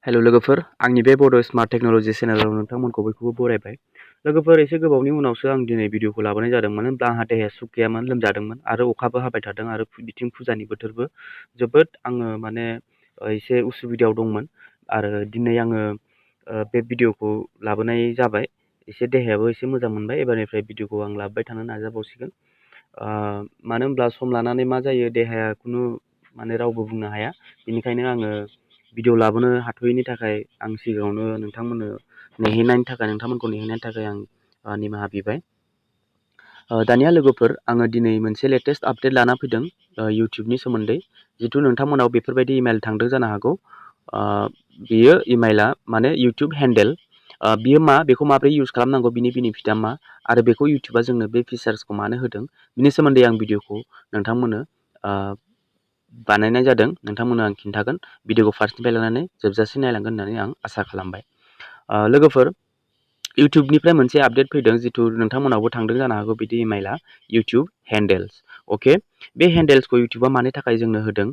हेल' लोगोफोर आंनि बे बड' स्मार्ट टेक्न'लजि चेनेलाव नोंथांमोनखौ बयखौबो बरायबाय। लोगोफोर एसे गोबावनि उनावसो आं दिनै भिडिअखौ लाबोनाय जादों, मानो होनब्ला आंहा देहाया सुख गैयामोन, लोमजादोंमोन आरो अखाबो हाबाय थादों आरो बिथिं फुजानि बोथोरबो जोबोद आङो एसे उसुबिदायाव दंमोन आरो दिनै आङो बे भिडिअखौ लाबोनाय जाबाय। एसे देहायाबो एसे मोजां मोनबाय, एबारनिफ्राय भिडिअखौ आं लाबोबाय थानो नाजाबावसिगोन। मानो होनब्ला सम लानानै मा जायो देहाया खुनु रावबो बुंनो हाया, बेनिखायनो आङो भिडिअ लाबोनो हाथ'यैनि थाखाय आं सिगाङावनो नोंथांमोनखौ नेहोनायनि थाखाय आं निमाहा बिबाय। दानिया लोगोफोर आङो दिनै मोनसे लेटेस्ट आपडेट लाना फैदों इउटिउबनि सोमोन्दै। जिथु नोंथांमोनाव बेफोरबायदि इमेल थांदों जानो हागौ। बेयो इमेला इउटिउब हेन्डेल। बियो बेखौ माबोरै इउज खालामनांगौ, बिनि बेनिफिटा मा, आरो बेखौ इउटिउबा जोंनो बे फिचार्सखौ मानो होदों, बिनि सोमोन्दै आं भिडिअखौ नोंथांमोननो बानायनाय जादों। नोंथांमोननो आं खिन्थागोन। भिडिअखौ फार्स्टनिफ्राय लानानै जोबजासिम नायलांगोन होननानै आं आसा खालामबाय। लोगोफोर इउटिउबनिफ्राय मोनसे आपडेट फैदों, जिथु नोंथांमोनावबो थांदों जानो हागौ बिदि इमेला इउटिउब हेन्डेल्स। अके, बे हेन्डेल्सखौ इउटिउबा मानि थाखाय जोंनो होदों,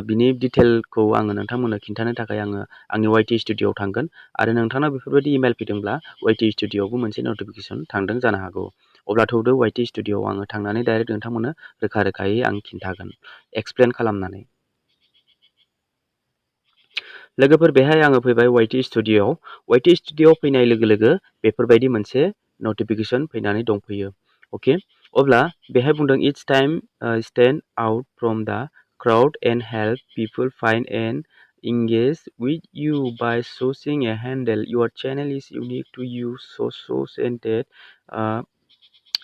बिनि डिटेलखौ आङो नोंथांमोननो खिन्थानो थाखाय आङो आंनि वाइटि स्टुडिअ'आव थांगोन आरो नोंथांनाव बेफोरबायदि इमेल फैदोंब्ला वाइटि स्टुडिअ'आवबो मोनसे नटिफिकेसन थांदों जानो हागौ। अब्ला थौदो वाइटि स्टुडिअ'आव आङो थांनानै डाइरेक्ट नोंथांमोननो रोखा रोखायै आं खिन्थागोन एक्सप्लेन खालामनानै। लोगोफोर बेहाय आङो फैबाय वाइटि स्टुडिअ'आव। वाइटि स्टुडिअ'आव फैनाय लोगो लोगो बेफोरबायदि मोनसे नटिफिकेसन फैनानै दंफैयो। अके, अब्ला बेहाय बुंदों it's time stand out from the crowd and help people find and engage with you by choosing a handle. Your channel is unique to you, so choose and that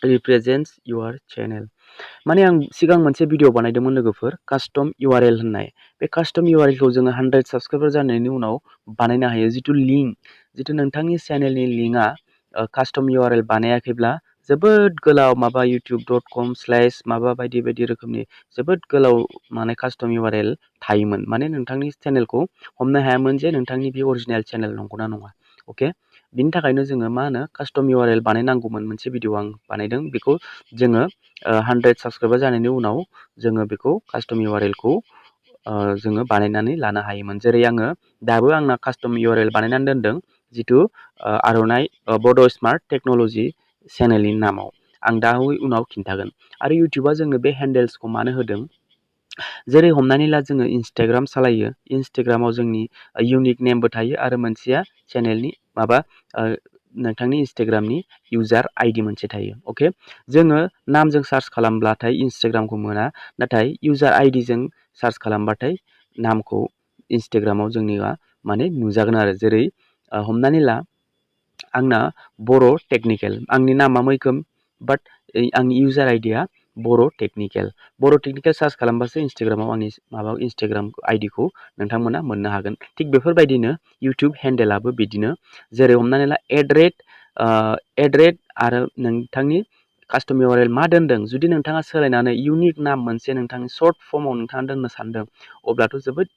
represents your channel. आं सिगां मोनसे video बानायदोंमोन लोगोफोर, custom URL होननाय। बे custom URLखौ जोङो 100 subscriber जानायनि उनाव बानायनो हायो। जिथु नोंथांनि चेनेलनि लिंकआ कास्टम URL बानायाखैब्ला जोबोद गोलाव youtube.com/ बायदि बायदि रोखोमनि जोबोद गोलाव कास्टम URL थायोमोन। नोंथांनि चेनेलखौ हमनो हायामोन जे नोंथांनि बे अरिजिनेल चेनेल नंगौना नङा। अके, बिनि थाखायनो जोङो कास्टम URL बानायनांगौमोन। मोनसे भिडिअ आं बानायदों, बेखौ जोङो 100 साबस्क्राइबार जानायनि उनाव जोङो बेखौ कास्टम URLखौ जोङो बानायनानै लानो हायोमोन। जेरै आङो दाबो आंना कास्टम URL बानायनानै दोनदों, जिथु आर'नाइ बड' स्मार्ट टेक्न'लजि चेनेलनि नामाव। आं दा उनाव खिन्थागोन। आरो इउटिउबा जोंनो बे हेन्डेल्सखौ मानो होदों, जेरै हमनानै ला जोङो इन्सटाग्राम सालायो, इन्सटाग्रामाव जोंनि इउनिक नेमबो थायो आरो मोनसेया चेनेलनि नोंथांनि इन्सटाग्रामनि इउजार आइडि मोनसे थायो। अके, जोङो नामजों सार्च खालामब्लाथाय इन्सटाग्रामखौ मोना, नाथाय इउजार आइडिजों सार्च खालामबाथाय नामखौ इन्सटाग्रामाव जोंनिया नुजागोन आरो। जेरै हमनानै ला आंना बर' टेक्निकेल, आंनि नामा मैखोम, बाट आंनि इउजार आइडिया बर' टेक्निकेल सार्च खालामबासो इन्सटाग्रामाव आंनि इन्सटाग्राम आइडिखौ नोंथांमोना मोननो हागोन। थिग बेफोरबायदिनो इउटिउब हेन्डेलाबो बिदिनो। जेरै हमनानै ला एडरेट आरो नोंथांनि कास्टम URL मा दोनदों, जुदि नोंथाङा सोलायनानै इउनिक नाम मोनसे नोंथांनि सर्ट फर्माव नोंथाङा दोननो सानदों, अब्लाथ' जोबोद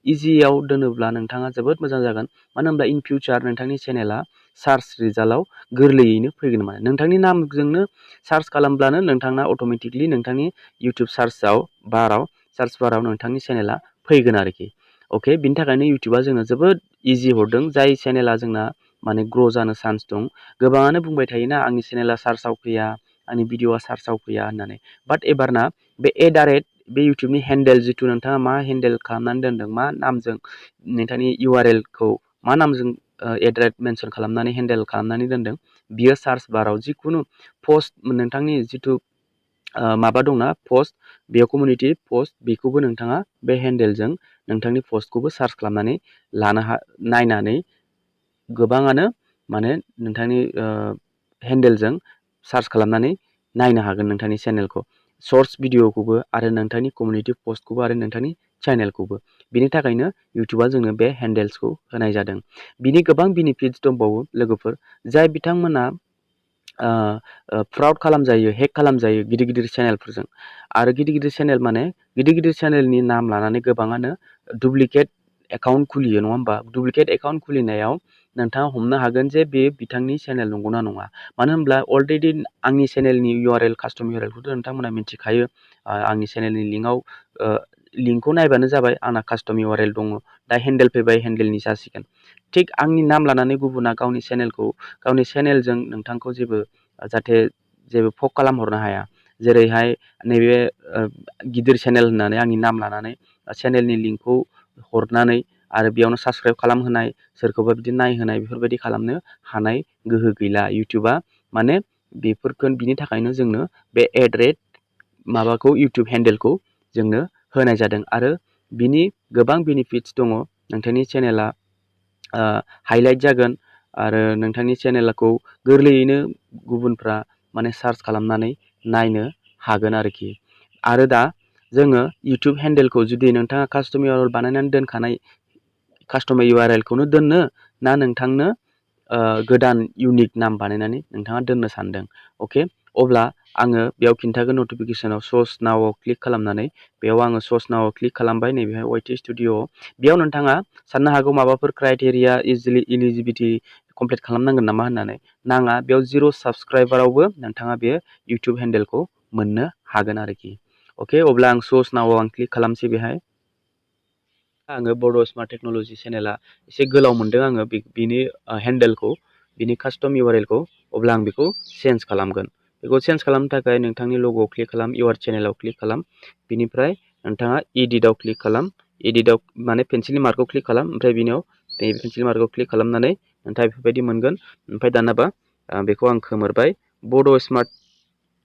इजियाव दोनोब्ला नोंथाङा जोबोद मोजां जागोन। मानो होनब्ला इन फिउचार नोंथांनि चेनेला सार्च रिजाल्टआव गोरलैयैनो फैगोन। नोंथांनि नामजोंनो सार्च खालामब्लानो नोंथांना अट'मेटिकलि नोंथांनि इउटिउब सार्च बाराव नोंथांनि चेनेला फैगोन आरोखि। अके, बिनि थाखायनो इउटिउबा जोंनो जोबोद इजि हरदों। जाय चेनेला जोंना ग्र' जानो चान्स दं। गोबाङानो बुंबाय थायोना आंनि चेनेला सार्चआव फैया, आंनि भिडिअआ सार्चआव फैया होननानै। बाट एबारना बे बे इउटिउबनि हेन्डेल, जिथु नोंथाङा मा हेन्डेल खालामनानै दोनदों, मा नामजों नोंथांनि URLखौ मा नामजों मेनसन खालामनानै हेन्डेल खालामनानै दोनदों, बियो सार्च बाराव जिखुनु पस्ट, नोंथांनि जिथु दंना पस्ट, बेयाव कमिउनिटि पस्ट, बेखौबो नोंथाङा बे हेन्डेलजों नोंथांनि पस्टखौबो सार्च खालामनानै नायनानै गोबाङानो नोंथांनि हेन्डेलजों सार्च खालामनानै नायनो हागोन नोंथांनि चेनेलखौ, सर्ट्स भिडिअखौबो आरो नोंथांनि कमिउनिटि पस्टखौबो आरो नोंथांनि चेनेलखौबो। बिनि थाखायनो इउटिउबा जोंनो बे हेन्डेल्सखौ होनाय जादों। बिनि गोबां बेनिफिट्स दंबावो लोगोफोर। जाय बिथांमोना फ्रड खालामजायो, हेक खालामजायो गिदिर गिदिर चेनेलफोरजों, आरो गिदिर चेनेलनि नाम लानानै गोबाङानो डुप्लिकेट एकाउन्ट खुलियो, नङा होमबा? डुप्लिकेट एकाउन्ट खुलिनायाव नोंथाङा हमनो हागोन जे बे बिथांनि चेनेल नंगौना नङा। मानो होनब्ला अलरेडि आंनि चेनेलनि URL कास्टम URLखौथ' नोंथांमोना मिथिखायो। आंनि चेनेलनि लिंकआव लिंकखौ नायबानो जाबाय आंना कास्टम इउआरएल दङ। दा हेन्डेल फैबाय, हेन्डेलनि जासिगोन। थिग आंनि नाम लानानै गुबुना गावनि चेनेलजों नोंथांखौ जाहाथे जेबो फक खालामहरनो हाया। जेरैहाय नैबे गिदिर चेनेल होननानै आंनि नाम लानानै चेनेलनि लिंकखौ हरनानै आरो बेयावनो साबस्क्राइब खालामहोनाय, सोरखौबा बिदि नायहोनाय, बेफोरबायदि खालामनो हानाय गोहो गैला इउटुबा। माने बिनि थाखायनो जोंनो बे माबाखौ इउटुब हेन्डेलखौ जोंनो होनाय जादों। आरो बिनि गोबां बेनिफिट्स दङ। नोंथांनि चेनेला हाइलाइट जागोन आरो नोंथांनि चेनेलखौ गोरलैयैनो गुबुनफ्रा माने सार्च खालामनानै नायनो हागोन आरोखि। आरो दा जोङो इउटुब हेन्डेलखौ जुदि नोंथाङा कास्टम इउआरएल बानायनानै दोनखानाय कास्टम इउआरएलखौनो दोननो ना नोंथांनो गोदान इउनिक नाम बानायनानै नोंथाङा दोननो सानदों। अके, अब्ला आङो बेयाव खिन्थागोन नटिफिकेसनाव सर्स नावआव क्लिक खालामनानै बेयाव आङो सर्स नावआव क्लिक खालामबाय। नैबेहाय वाइटि स्टुडिअ बेयाव नोंथाङा साननो हागौ माबाफोर क्राइटेरिया इलिजिबिलिटि कमप्लिट खालामनांगोन नामा होननानै। नाङा, बेयाव 0 साबस्क्राइबारावबो नोंथाङा बे इउटुब हेन्डेलखौ मोननो हागोन आरोखि। अके, अब्ला आं सर्स नावआव क्लिक खालामसै। बेहाय आङो बड' स्मार्ट टेक्न'लजि चेनेला एसे गोलाव मोनदों आङो बिनि हेन्डेलखौ, बिनि कास्टम इउआरएलखौ। अब्ला आं बेखौ चेन्ज खालामगोन। बेखौ चेन्ज खालामनो थाखाय नोंथांनि लग'आव क्लिक खालाम, इउआर चेनेलाव क्लिक खालाम, बिनिफ्राय नोंथाङा एडिटआव क्लिक खालाम। एडिटआव माने पेन्सिलनि मार्कआव क्लिक खालाम, ओमफ्राय बिनियाव नैबे पेन्सिलनि मार्कआव क्लिक खालामनानै नोंथाङा बेफोरबायदि मोनगोन। ओमफ्राय दानाबा बेखौ आं खोमोरबाय। बड' स्मार्ट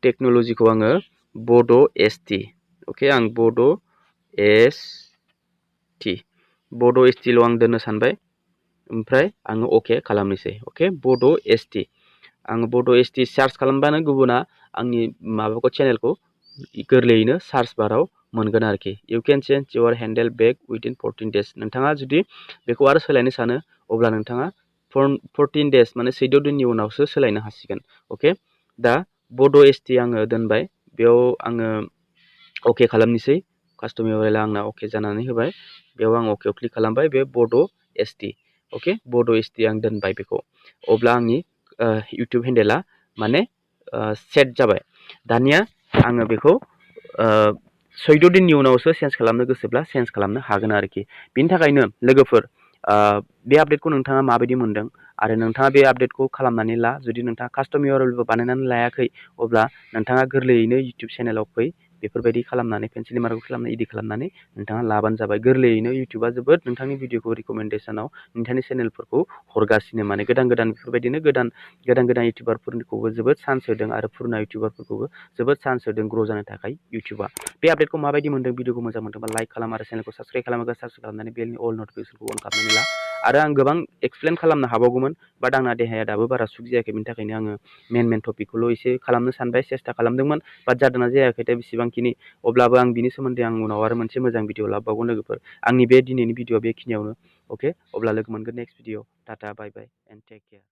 टेक्न'लजिखौ आङो बड' एसटि, अके, आं बड' एसटिल' आं दोननो सानबाय। ओमफ्राय आङो अके खालामनोसै। अके, बड' एसटि आङो बड' एसटि सार्च खालामबानो गुबुना आंनि माबाखौ चेनेलखौ गोरलैयैनो सार्च बाराव मोनगोन आरोखि। इउ केन चेन्ज इउर हेन्डेल बेक उइदिन 14 days। नोंथाङा जुदि बेखौ आरो सोलायनो सानो अब्ला नोंथाङा 14 days माने 14 दिननि उनावसो सोलायनो हासिगोन। अके, दा बड' एसटि आङो दोनबाय। बेयाव आङो अके खालामनोसै। कास्टम इउआरएल आंना अके जानानै होबाय। बेयाव आं अकेआव क्लिक खालामबाय। बे बड' एसटि, अके, बड' एसटि आं दोनबाय बेखौ। अब्ला आंनि इउटुब हेन्डेला माने सेट जाबाय। दानिया आङो बेखौ 14 दिननि उनावसो चेन्ज खालामनो गोसोब्ला चेन्ज खालामनो हागोन आरोखि। बिनि थाखायनो लोगोफोर, बे आपडेटखौ नोंथाङा माबायदि मोनदों आरो नोंथाङा बे आपडेटखौ खालामनानै ला। जुदि नोंथाङा कास्टम इउआरएलबो बानायनानै लायाखै अब्ला नोंथाङा गोरलैयैनो इउटुब चेनेलाव फै, बेफोरबायदि खालामनानै पेन्सिलनि मार्कआव खालामनानै इडिट खालामनानै नोंथाङा लाबानो जाबाय। गोरलैयैनो इउटुबा जोबोद नोंथांनि भिडिअखौ रिकमेन्डेसनाव नोंथांनि चेनेलफोरखौ हरगासिनो। माने गोदान बेफोरबायदिनो गोदान इउटुबारफोरखौबो जोबोद चान्स होदों आरो पुराना इउटुबारफोरखौबो जोबोद चान्स होदों ग्र' जानो थाखाय इउटुबा। बे आपडेटखौ माबायदि मोनदों, भिडिअखौ मोजां मोनदोंबा लाइक खालाम आरो चेनेलखौ साबस्क्राइब खालामोबा साबस्क्राइब खालामनानै बेलनि अल नटिफिकेसनखौ अन खालामनानै ला। आरो आं गोबां एक्सप्लेन खालामनो हाबावगौमोन, बाट आंना देहाया दाबो बारा सुग जायाखै। बिनि थाखायनो आङो मेन टपिकखौल' एसे खालामनो सानबाय, सेस्था खालामदोंमोन, बाट जादोंना जायाखै दा बेसेबांखिनि। अब्लाबो आं बिनि सोमोन्दै आं उनाव आरो मोनसे मोजां भिडिअ लाबोबावगोन लोगोफोर। आंनि बे दिनैनि भिडिअ बेखिनियावनो। अके, अब्ला लोगो मोनगोन नेक्स्ट भिडिअ। टाटा, bye bye and take care.